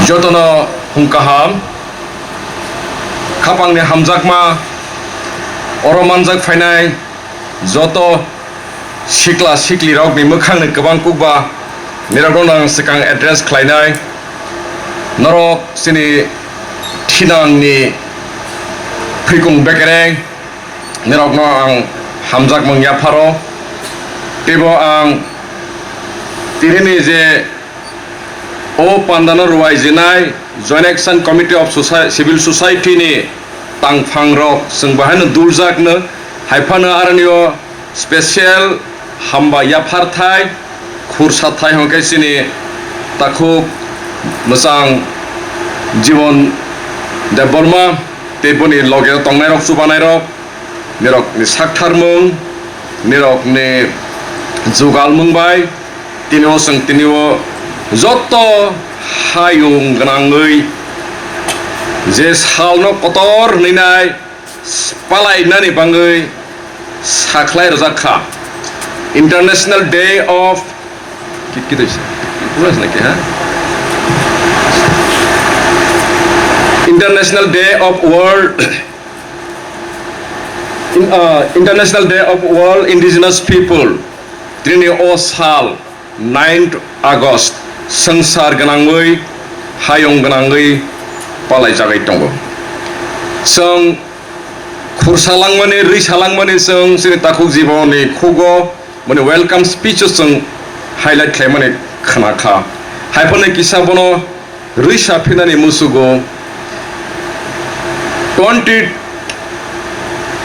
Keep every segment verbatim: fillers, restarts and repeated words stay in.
Jotono hum kaham, khapangni hamjakma, oro manjak phainai joto sikla siklirokni mwkhangni kwbang kukba nirokno ang swkang address khlainai. Norok chini thinangni phikung bekereng nirokno ang hamjakmung yapharo. Teibo ang tinini je o pandano rwai jinai Joint Action Committee of Soci-, Civil Society ni tangphangrok chwng bahaino duljakno, haiphano aronio special hamba yapharthai khursathai hwnkhe chini takhuk mwchang Jibon Debbarma tei boni loge tongnairok, chubanairok, nirokni saktharmung, nirokni jugalmung bai tini o chwng tini o joto hayung gwnangwi je salno kotor hwnwi nai palainani bangwi sakhlai rwjak kha. International Day of, ki-, ki-, ki-, International Day of World In-, uh, International Day of World Indigenous People, tini o sal ninth August, swngchar gwnangwi, hayung gwnangwi palaijagwi tongo. Chwng khursa langmani, rwisa langmani chwng chini takhuk Jibonni khugo, boni welcome speech o chwng highlight khlaimani khna kha. Haiphano kisa bono rwisa phinani musugo twenty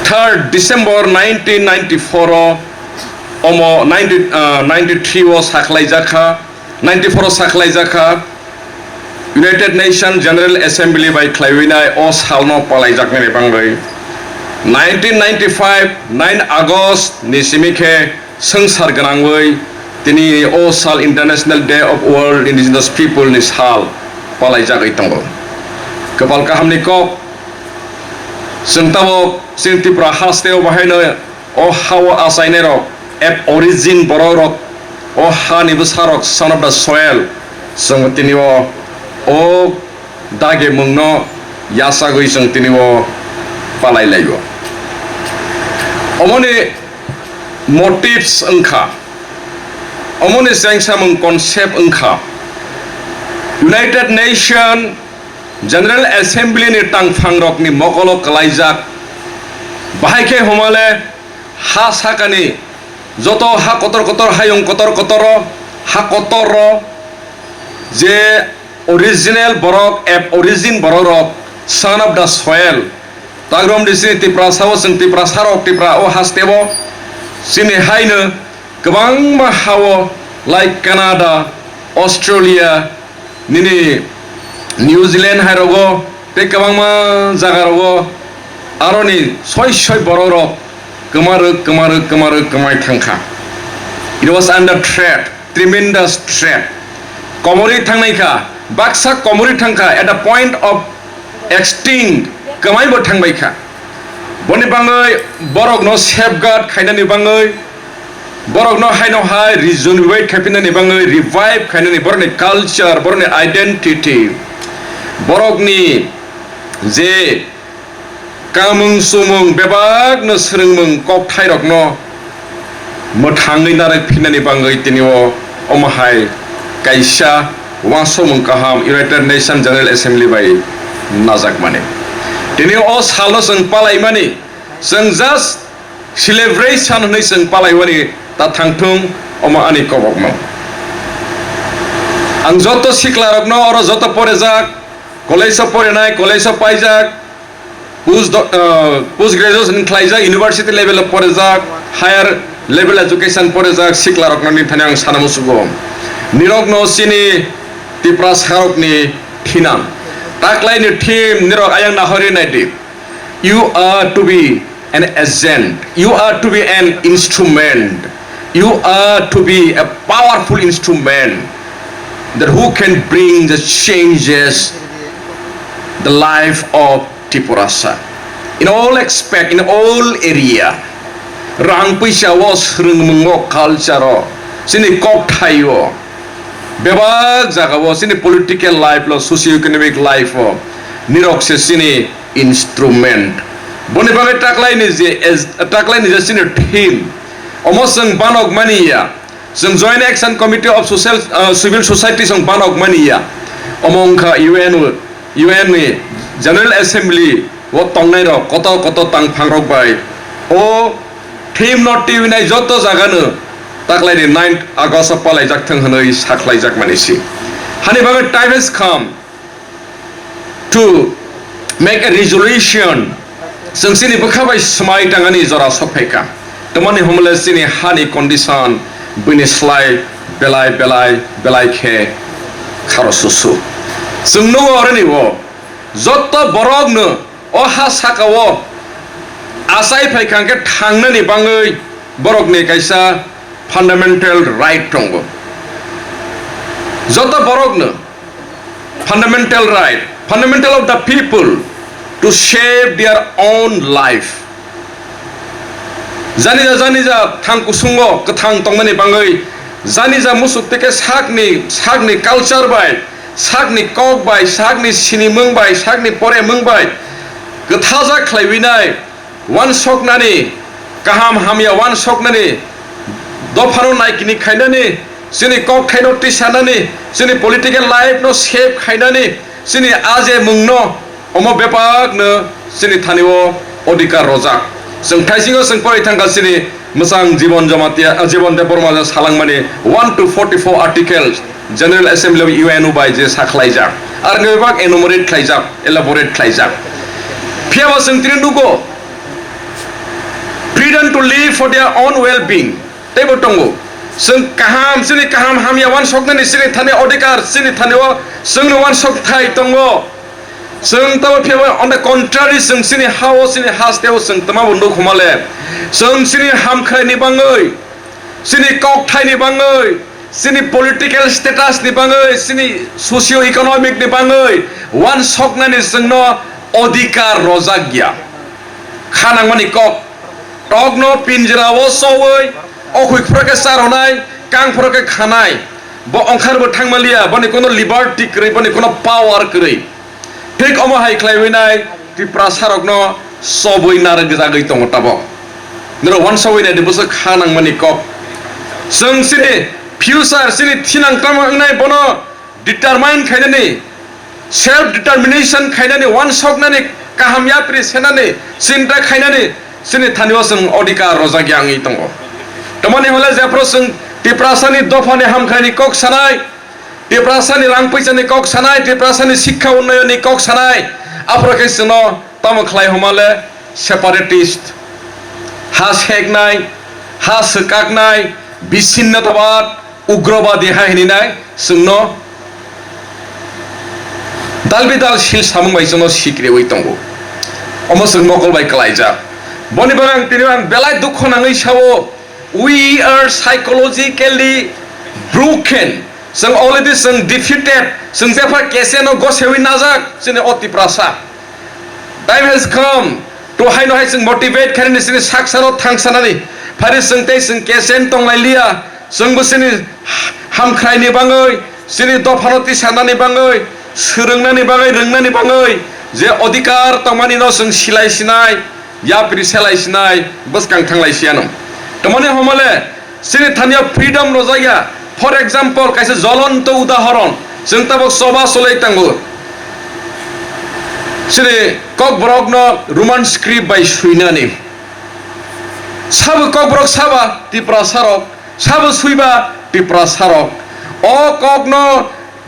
third December nineteen ninety-four o omo ninety, ah, ninety-three o sakhlaijak kha, ninety-four o sakhlaijak kha. United Nations General Assembly bai khlaiwi nai o salno palaijaknani bangwi nineteen ninety-five nine August ni simi khe swngchar gwnangwi tini o sal International Day of World Indigenous People ni sal palaijagwi tongo. Kwpal kahamni kok, chwng tabuk chini Tripura hasteo bahaino o ha-o achainairok, Ab-, origin borokrok, o hani bwsarok, son of the soil, chwng tini o, o dagemungno yachagwi chwng tini o palai laio. Omoni motives wngkha, omoni chengsamung concept wngkha United Nation General Assembly ni tangphangrokni mokolo kwlaijak, bahai khe humale ha sakani joto ha kotor kotor, hayung kotor kotoro, ha kotoro je original borok, Ab-, origin borokrok, son of the soil, tagrom di chini Tiprasa o, chwng Tiprasa rok, Tipra o hasteo chini haino kwbangma ha-o, like Canada, Australia, nini New Zealand hai rogo tei kwbangma jaga rogo aroni soi soi borok rok kwmarwk, kwmarwk, kwmarwk, kwmai thangkha. It was under threat, tremendous threat. Komorwi thangnai kha, baksa komorwi thangkha, at the point of extinct, kwmaibo thangbai kha. Boni bangwi borokno safeguard khainani bangwi, borokno haino hai rejuvenate khaiphinani bangwi, revive khainani borokni culture, borokni identity, borokni je kamung sumung bebakno swrwngmung kokthairokno mwthangwi narwk phinani bangwi tini o omo hai kaisa uansukmung kaham United Nations General Assembly bai najakmani. Tini o salno chwng palaimani, chwng just celebration hwnwi chwng palaiwani ta thangthung, omo ani kobokmung. Ang joto siklarokno oro joto porejak, college o porinai, college o paijak, post do-, ah, post graduation khlaijak, university level o porejak, higher level education porejak siklarokno nini thani ang sana musugo. Nirokno chini Tiprasarokni thinang. Taklaini theme nirok ayang nahori naidi. You are to be an agent. You are to be an instrument. You are to be a powerful instrument that who can bring the changes the life of Tiprasa. In all aspect, in all area, rang puisa o, swrwngmung o, culture o, chini kokthaio, Bebak jagao chini political life lo, socio-economic life o nirok se chini instrument. Boni bagwi taklaini je, taklaini je chini theme, omo chwng banok mani ya. Chwng Joint Action Committee of Social, uh, Civil Society chwng banok mani ya. Omo wngkha U N, U N ni General Assembly o tongnai rok kotor kotor tangphang rok bai o theme no twiwi nai joto jaga no taklai ni ninth August o palaijak thwng hwnwi sakhlaijak mani si. Hani bagwi time has come to make a resolution. Chwng chini bwkha bai swmai tangani jora sok phaikha. Tamoni hwnle chini hani condition bini slai belai belai belai khe kharo susu. Chwng nugo oroni o joto borok no o ha saka o achai phaikha hwnkhe thangnani bangwi borokni kaisa fundamental right tongo. Joto borokno fundamental right, fundamental of the people to shape their own life. Janija janija thang kusungo kwthang tongmani bangwi, janija musuk teke sakni, sakni culture bai, sakni kok bai, sakni sinimung bai, sakni poremung bai kwthajak khlaiwinai, wansoknani, kaham hamya wansoknani, dophano naikini khainani, chini kok thaino tisanani, chini political life no shape khainani, chini aje mungno, omo bebakno chini thani o odhikar rojak. Chwng thaisingo chwng poroi thangkha chini mwchang Jibon Jamatia, Jibon Debbarma salangmani one to forty-four articles. General Assembly of U N O bai je sakhlaijak, arni bebak enumerate khlaijak, elaborate khlaijak. Phiya bo chwng tini nugo, freedom to live for their own well-being. Teibo tongo, chwng kaham, chini kaham hamya wansoknani chini thani odhikar, chini thani o chwngno wansok thai tongo. Chwng tabo phiya bo on the contrary, chwng chini ha o, chini haste o chwng tama bo nuk homa le. Chwng chini hamkhraini bangwi, chini kokthaini bangwi, chini political status ni bangwi, chini socio economic ni bangwi wansoknani chwngno odhikar rojak ya. Kha nangmani kok, tokno pinjra o sowi, okhoi phoro khe charonai, kang phoro khe khanai, bo ongkhar bo thangmaliya, boni kono liberty kwrwi, boni kono power kwrwi. Thik omo hai khlaiwi nai Tiprasa rokno sobwi narwk jagwi tongo tabok. Norok wansogwi nai di bwswk kha nangmani kok. Chwng chini future, chini thinang tamo wngnai bono determine khainani, self determination khainani, wansoknani, kaham yapri senani, chinta khainani chini thani o chwng odhikar rojak ya wngwi tongo. Tamoni hwnle jephru chwng Tiprasani dophani hamkhaini kok sanai, Tiprasani rang puisani kok sanai, Tiprasani sikha unnayonni kok sanai, aphuru khe chwngno tamo khlai homa le separatist, ha seknai, ha swkaknai, bichinnotobad, ugrobadi ha hininai chwngno dalbidal sil samung bai chwngno sikriwi tongo. Omo chwng mokol bai kwlaijak. Boni bagwi ang tini ang belai dukho nangwi sao, we are psychologically broken. Chwng already chwng defeated. Chwng jepha kese no gosewi najak chini o Tiprasa. Time has come to haino hai chwng motivate khainani chini saksano thangsanani. Phari chwng tei chwng kesen tonglai liya. Chwngbo chini hamkhraini bangwi, chini dophano tisanani bangwi, swrwngnani bagwi, rwngnani bangwi je odhikar tongmani no chwng silai sinai, yapri selai sinai, bwskang thanglai siyano. Tamoni homole, chini thani o freedom rojak ya. For example, kaisa jolonto udahoron, chwng tabok choba cholai tango. Chini kokborokno Roman script bai swinani. Sabo kokborok saba Tiprasarok, sabo swiba Tiprasarok. O kokno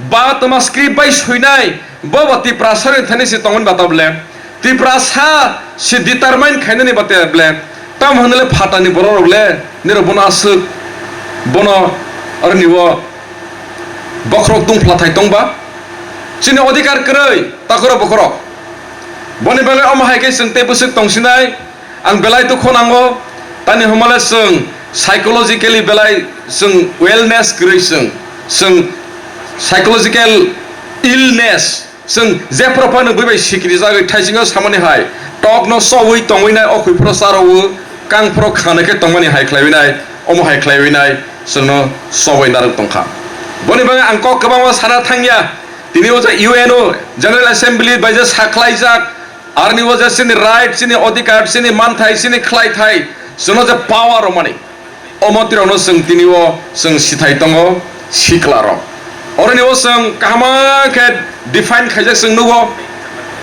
ba tma script bai swinai, bo bo Tiprasarok thani se tongmani bata ble. Tiprasa se determine khainani bata ble. Tam hwnle phatani borok rok le, nirok bono aswk, bono aroni o bokhorok tungphla thai tongba. Chini odhikar kwrwi, takhorok bokhorok. Boni bagwi omo hai khe chwng tei bwswk tongsinai, ang belai dukho nango, tani hwnmale chwng psychologically belai chwng wellness kwrwi chwng, chwng psychological illness chwng jephru phano bui bai sikrijagwi thaisingo samani hai tokno chobwi tongwi nai, okhoi phro charwo, kang phro khana khe tongmani hai khlaiwi nai, omo hai khlaiwi nai chwngno chobwi narwk tongkha. Boni bagwi ang kok kwbangma sana thangya. Tini o je U N O General Assembly bai je sakhlaijak, arni o je chini right, chini odhikar, chini manthai, chini khlaithai, chwngno je power rwmani, omo twi rokno chwng tini o chwng sithai tongo, sikla rok. Oroni o chwng kaham khe define khaijak chwng nugo.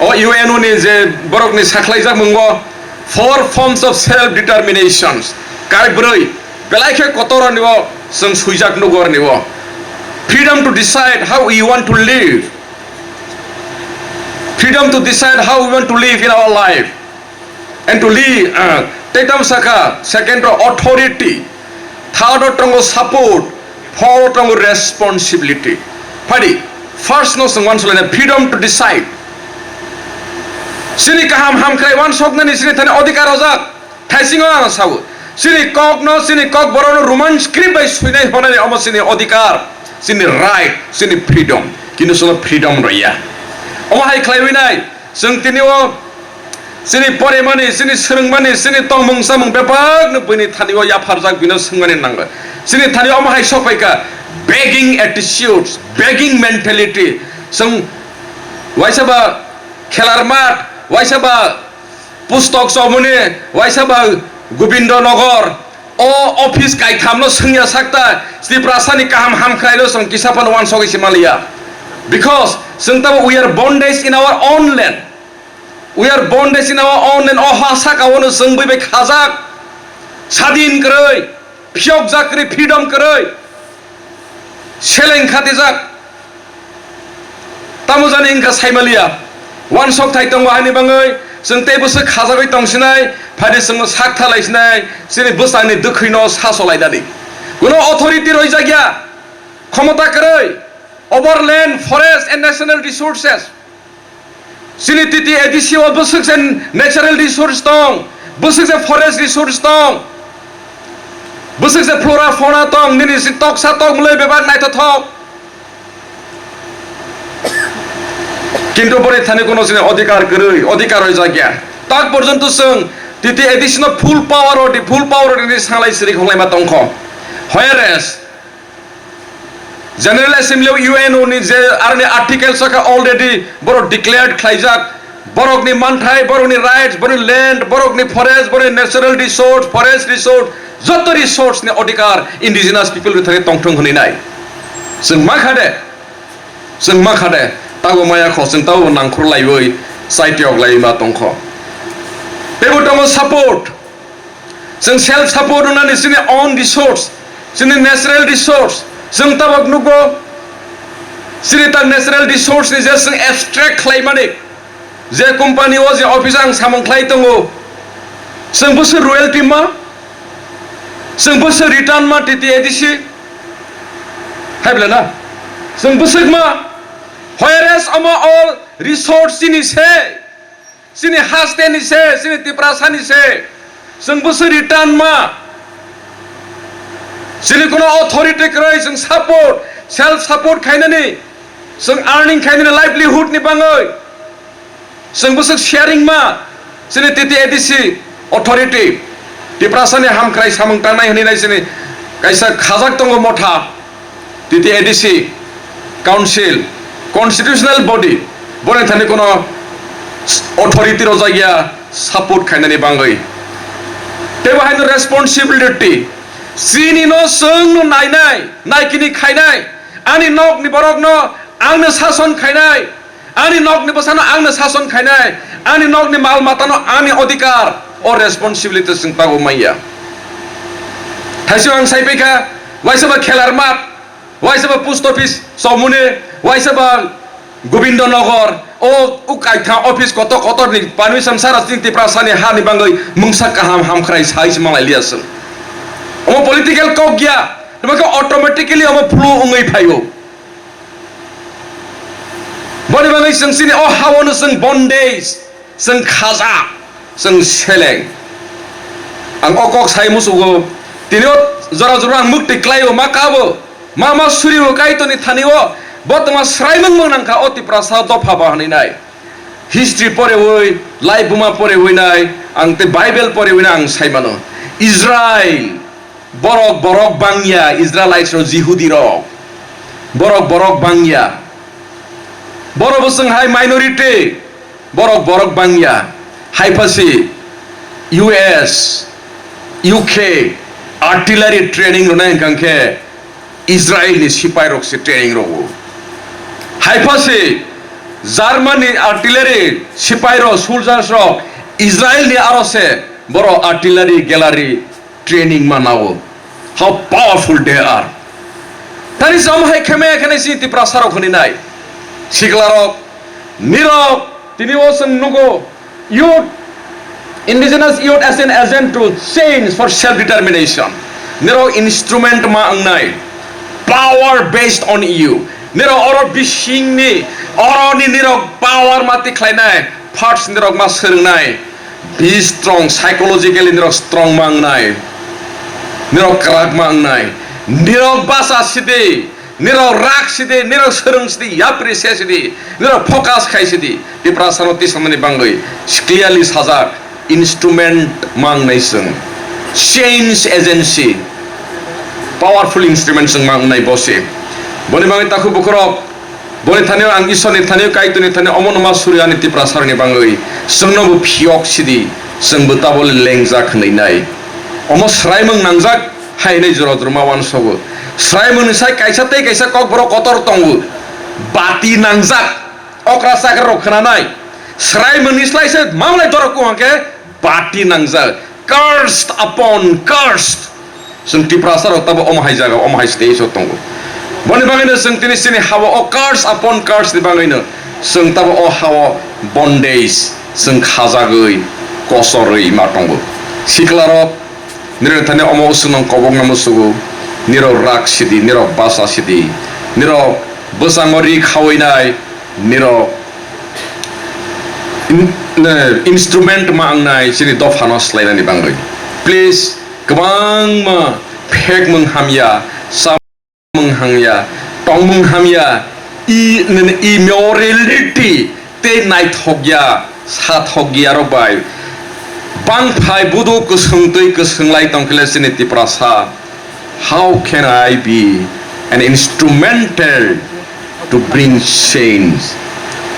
O U N O ni je borokni sakhlaijak mungo, four forms of self determinations, kaibrwi, belai khe kotor ani o chwng swijak nugo ani o. Freedom to decide how we want to live. Freedom to decide how we want to live in our life. And to live, uh, tei tamo saka, second o authority, third o tongo support, fourth o tongo responsibility. Phadi, first no chwng uansukhlaina freedom to decide. Chini kaham hamkrai uansuknani chini thani odhikar ojak. Thaisingo ang sao. Chini kokno, chini kokborokno Roman script bai swinai hwnani omo chini odhikar, chini right, chini freedom. Kintu chwngno freedom rwya. Omo hai khlaiwi nai, chwng tini o chini poremani, chini swrwngmani, chini tongmung samung bebakno buini thani o yapharjak, bino swngmani nango. Chini thani omo hai sok phaikha, begging attitudes, begging mentality. Chwng waisa ba khelar mat, waisa ba pustok chomoni, waisa ba Gobindo Nogor, o office kaithamno swngya sakta, Tiprasani kaham hamkhraino chwng kisa phano uansugwi se manliya. Because chwng tamo we are bondage in our own land. We are bondage in our own land. O ha saka-o no chwng bui bai khajak. Sadin kwrwi, phiyokjak kwrwi, freedom kwrwi. Seleng khatijak. Tamo jani wngkha saimaliya. Uansuk thai tongo ani bangwi chwng tei bwswk khajagwi tongsinai, phadi chwngno sak thalaisinai, chini bwsakni dwkhwino sasolainani. Kuno authority roijak ya, khomota kwrwi, over land, forest and national resources. Chini T T A D C o bwswk se natural resource tong, bwswk se forest resource tong, bwswk se flora fauna tong, nini si toksa tong mwnwi bebak naithothok. Kintu boni thani kuno chini odhikar kwrwi, odhikar roijak ya. Tak porjonto chwng T T A D C no full power o di, full power o di sanglai siri khonglaima tongkho. Whereas General Assembly of U N O ni je arni article saka already borok declared khlaijak, borokni manthai, borokni rights, borokni land, borokni forest, borokni natural resource, forest resource, joto resource ni odhikar indigenous people ni thani tongthung hwnwi nai. Chwng ma kha de, chwng ma kha de, tabo maya kho, chwng tabo nangkhur laiwi, chai tiyok laiwi ma tongkho. Teibo tongo support. Chwng self support wngnani chini own resource, chini natural resource, chwng tabok nukgo, chini ta natural resource ni je chwng extract khlaimani, je company o je office ang samung khlai tongo, chwng bwswk royalty ma, chwng bwswk return ma T T A D C, hai bwle na, chwng bwswk ma, whereas omo all resource chini se. Chini haste ni se, chini Tiprasa ni se, chwng bwswk return ma. Chini kuno authority kwrwi, chwng support, self support khainani, chwng earning khainani livelihood ni bangwi, chwng bwswk sharing ma. Chini T T A D C authority, Tiprasa ni hamkrai samung tangnai hwnwi nai chini kaisa khajak tongo motha. T T A D C, council, constitutional body, boni thani kono authority rojak ya support khainani bangwi. Teibo haino responsibility, chini no chwng no nainai, naikini khainai, ani nok ni borok no ang no sason khainai, ani nok ni bwsano ang no sason khainai, ani nok ni mal matano ani odhikar, o responsibility chwng tago manya. Thaising ang sai phaikha, waisa ba khelar mat, waisa ba post office Chomune, waisa ba Gobindo Nogor, o, o kaitha office kotor kotor ni permission sara chini Tiprasa ni ha ni bangwi mungsa kaham hamkhrai sai se malai liya chwng. Omo political kok ya, tamo khe automatically omo flow wngwi phaio. Boni bagwi chwng chini o ha-o no chwng bondage, chwng khaja, chwng seleng. Ang o kok sai musugo, tini o jora jora ang mukti klaio, ma kabo, ma ma surio Kaitorni thani o, bo tongma sraimung mung nangkha o Tiprasa dopha ba hwnwi nai. History porewi, lai buma porewi nai, ang tei Bible porewi nai ang sai mano. Israel, Borok, borok bangya Israelites rok, Jihudi rok. Borok borok bangya. Borok bwswng hai minority. Borok borok bangya. Hai phasi U S, U K artillery training rwnai hwnkha khe Israel ni sipai rok se training rwo. Hai phasi Germany artillery sipai rok, soldiers rok Israel ni aro se borok artillery gallery training manao. How powerful they are. Tani sam hai khemaya khene si Tiprasa rok hwnwi nai. Sikla rok, nirok, tini o chwng nugo, youth, indigenous youth as an agent to change for self determination. Nirok instrument ma wngnai, power based on you. Nirok oro bisingni, oroni nirok power ma tikhlainai, first nirok ma swrwngnai. Be strong, psychologically nirok strong ma wngnai. Nirok kwrak ma wngnai. Nirok basa sidi, nirok rak sidi, nirok swrwng sidi, yapri se sidi, nirok focus khai sidi. Tiprasa no tisanani bangwi clearly sajak instrument ma wngnai chwng. Change agency, powerful instrument chwng ma wngnai bo se. Boni bangwi takhuk bukhurok, boni thani o ang Isor ni thani o, Kaitor ni thani o, omo no ma suri ani Tiprasa rok ni bangwi. Chwng no bo phiyok sidi, chwng bo tabole lengjak hwnwi nai. Omo swraimung nangjak hai hwnwi jora jora ma uansogo. Swraimung ni sai kaisa tei kaisa kokborok kotor tongo. Bati nangjak. Okra chakra rok khwnanai. Swraimung ni slai se mamlai dorok kuhang khe bati nangjak. Cursed upon cursed. Chwng Tiprasa rok tabo omo hai jaga, omo hai stage o tongo. Boni bagwino chwng tini chini hao o curse upon curse ni bagwino chwng tabo o hao bondage chwng khajagwi kosorwi ma tongo. Sikla rok, nirok thani omo usung nang kobok namo sugo, nirok rak sidi, nirok basa sidi, nirok bwskango ri khawinai, nirok in-, ne, instrument ma wngnai chini dophano swlainani bangwi. Please, kwbangma phekmung hamya, samung hamya, tongmung hamya, i, nini immorality tei naithokya, sathokya rok bai bangphai budu kwswng twi kwswng lai tongkhe le chini Tiprasa. How can I be an instrumental to bring change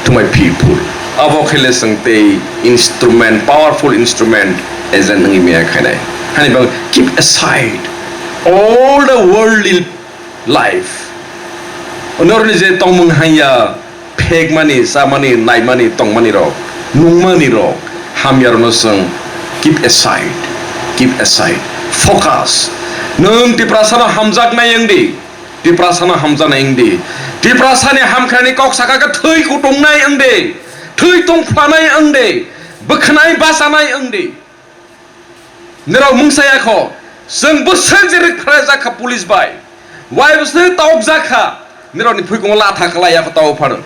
to my people? Abo khe le chwng tei instrument, powerful instrument agent wngwi maya khainai. Hani bang keep aside all the worldly life. Onorni je tongmung hanya, phekmani, chamani, naimani, tongmani rok, nungmani rok, hamya rokno chwng keep aside, keep aside, focus. Nwng Tiprasano hamjaknai wng di, Tiprasano hamjaknai wng di, Tiprasani hamkhrani kok saka khe thwi kutungnai wng di, thwi tungphlanai wng di, bwkhnai bachanai wng di. Nirok mungsa ya kho, chwng bwswk je rwk phrajak kha police bai, wai bwswk tawk jak kha, nirok ni phuikungo latha khlai ya kho tawk phano.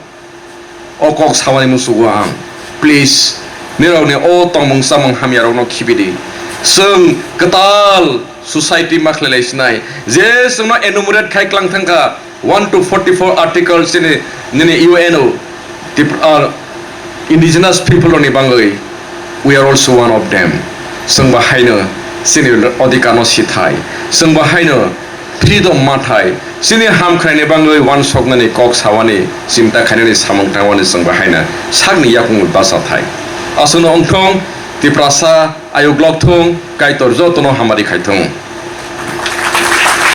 O kok samani musugo ang, please, nirok ni o tongmung chamung hamya rok no khibi di. Chwng kwtal society ma khlai lai sinai, je chwng no enumerate khai klang thang kha, one to forty-four article chini nini U N O, Tip-, uh, indigenous people ni bangwi, we are also one of them. Chwng bo haino chini odhikar no sithai, chwng bo haino freedom mathai, chini hamkrai ni bangwi uansuknani kok sawani, chinta khainani samung tangwani chwng bo haino sakni yakung bacha thai. Aswkno wngthung, Tiprasa ayuk lok thung, Kaitor jotono hamari khai thung.